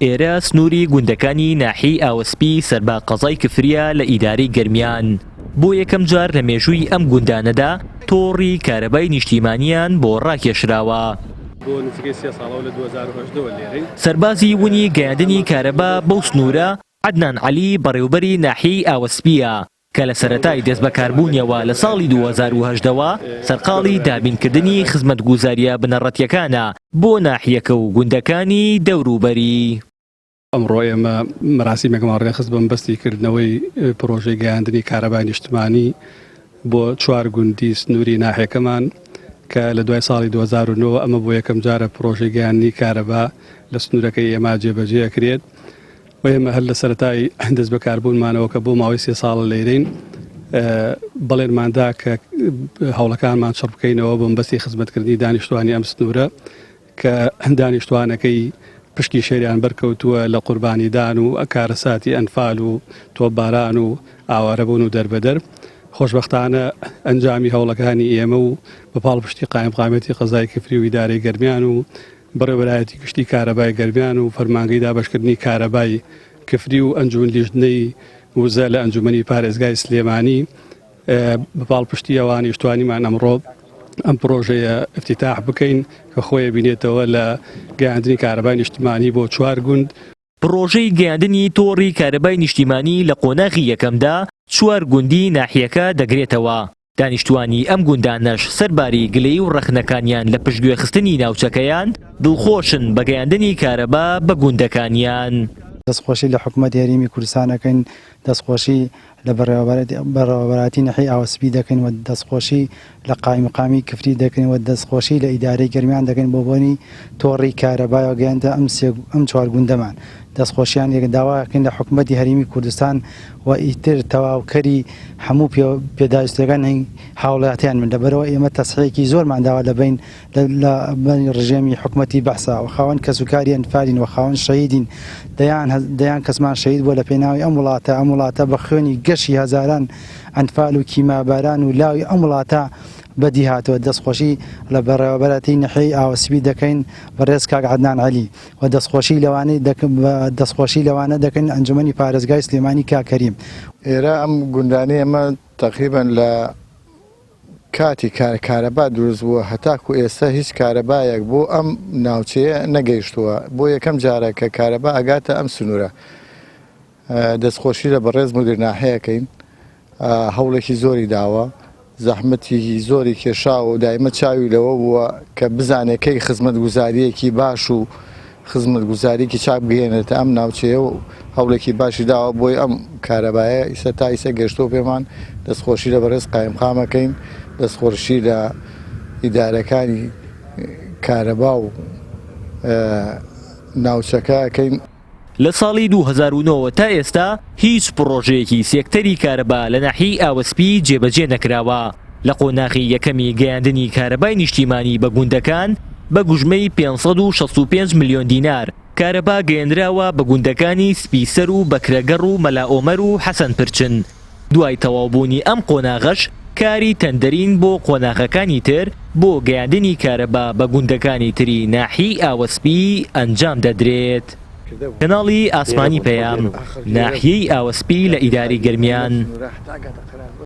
ئێرە سنووری گوندەکانی ناحیەی ئاوەسپی سەر بە قەزای کفرییە لە ئیدارەی گەرمیان. بۆ یەکەم جار لە مێژووی ئەم گوندانەدا تۆڕی کارەبای نیشتیمانییان بۆ ڕاکێشراوە. بۆ نزیکەی سێ ساڵە و لە 2018 وە لێرەین. سەربازی ونی گەیاندنی کارەبا بەو سنوورە، عەدنان عەلی بەڕێوبەری ناحیەی ئاوەسپییە کە لە سەرەتای دەستبەکاربوونیەوە لە ساڵی 2018 وە سەرقاڵی دابینکردنی خزمەتگوزارییە بنەڕەتییەکانە بۆ ناحیەکە و گوندەکانی دەوروبەری. ئەمڕۆ ئێمە مەراسیمێکمان ڕێکخست بە مەبەستی کردنەوەی پرۆژەی گەیاندنی کارەبای نیشتمانی بۆ چوار گوندی سنووری ناحیەکەمان کە لە دوای ساڵی 2009 ئەمە بۆ یەکەم جارە پرۆژەی گەیاندنی کارەبا لە سنوورەکەی ئێمە جێبەجێ ئەکرێت و ئێمە هەر لە سەرەتای دەستبەکاربوونمانەوە کە بۆ ماوەی سێ ساڵە لێرەین بەڵێنماندا کە هەوڵەکانمان چڕ بکەینەوە بۆ مەبەستی خزمەتکردنی دانیشتوانی ئەم سنوورە کە دانیشتوانەکەی پشکی شێریان بەرکەوتووە لە قوربانیدان و کارەساتی ئەنفال و تۆپباران و ئاوارەبوون و دەربەدەر. خۆشبەختانە ئەنجامی هەوڵەکانی ئێمە و بە پاڵپشتی قایمقامیەتی قەزای کفری و ئیدارەی گەرمیان و بەڕێوەبەرایەتی گشتی کارەبای گەرمیان و فەرمانگەی دابەشکردنی کارەبای کفری و ئەنجومەن لیژنەی وزە لە ئەنجومەنی پارێزگای سلێمانی بە پاڵپشتی ئەوانیش توانیمان ئەمڕۆ ئەم پرۆژەیە ئفتتاح بکەین کە خۆی بینێتەوە لە گەیاندنی کارەبای نیشتمانی بۆ چوار گوند. پڕۆژەی گەیاندنی تۆڕی کارەبای نیشتیمانی لە قۆناغی یەکەمدا چوار گوندی ناحیەکە دەگرێتەوە، دانیشتوانی ئەم گوندانەش سەرباری گلەیی و ڕەخنەکانیان لە پشتگوێخستنی ناوچەکەیان، دڵخۆشن بە گەیاندنی کارەبا بە گوندەکانیان. دەستخۆشی لە حکومەتی هەرێمی کوردستان ئەکەین، دەستخۆشی لە بەڕێوەبەرایەتی ناحیەی ئاوەسپی دەکەین و دەستخۆشی لە قایمقامی کفری دەکەین و دەستخۆشی لە ئیدارەی گەرمیان دەکەین بۆ بۆنی تۆڕی کارەبایەوە گەیاندە ئەم سێ ئەم چوار گوندەمان دەستخۆشیان لێ داوا ئەکەین لە حکومەتی هەرێمی کوردستان و ئیتر تەواوکەری هەموو پێداویستیەکانی هاوڵاتیان بن لەبەرئەوە ئێمە تەسحیەکی زۆرمان داوە لە بەین لە بەنی ڕژێمی حکومەتی بەعسا و خاوەن کەسوکاری ئەنفالین و خاوەن شەهیدین، دەیان دەیان کەسمان شەهید بووە لە پێناوی ئەم وڵاتە، ئەم وڵاتە بە خوێنی گەشی هەزاران ئەنفال و کیماباران و لاوی ئەم وڵاتە بەدی هاتووە، دەستخۆشی لە بەڕێوەبەرایەتی نەحیەی ئاوەسپی دەکەین بەڕێز کاک عەدنان عەلی و دەستخۆشی لەوانەی دەستخۆشی لەوانە دەکەین ئەنجومەنی پارێزگای سلێمانی کاک کەریم. ئێرە ئەم گوندانەی ئێمە تەقریبەن لە کاتی کار کارەبا دروست بووە هەتاکو ئێستا هیچ کارەبایەک بۆ ئەم ناوچەیە نەگەیشتووە بۆ یەکەم جارە کە کارەبا ئەگاتە ئەم سنوورە دەستخۆشی لە بەڕێز مدیر ناحەیەکەین هەوڵێکی زۆری داوە زەحمەتێکی زۆری کێشاوە و دایمە چاوی لەوە بووە کە بزانێت کەی خزمەتگوزارییەکی باش و خزمەتگوزارییەکی چاک بگەیەنێتە ئەم ناوچەیە و هەوڵێکی باشی داوە بۆی ئەم کارەبایە ئیسە تا ئیسە گەشتووە پێمان دەستخۆشی لە بەڕێز قایمقام ئەکەین دەستخۆشی لە ئیدارەکانی کارەبا و ناوچەکە ئەکەین. لە ساڵی 2009 وە تا ئێستا هیچ پڕۆژەیەکی سێکتەری کارەبا لە ناحیەی ئاوەسپی جێبەجێ نەکراوە. لە قۆناغی یەکەمی گەیاندنی کارەبای نیشتیمانی بە گوندەکان بە گوژمەی 565 ملیۆن دینار کارەبا گەیەنراوە بە گوندەکانی سپیسەر و بەکرەگەڕ و مەلا ئۆمەر و حەسەن پرچن. دوای تەواوبوونی ئەم قۆناغەش کاری تەندەرین بۆ قۆناغەکانی تر بۆ گەیاندنی کارەبا بە گوندەکانی تری ناحیەی ئاوەسپی ئەنجام دەدرێت. کەناڵی ئاسمانی پەیام، ناحیەی ئاوەسپی لە ئیدارەی گەرمیان.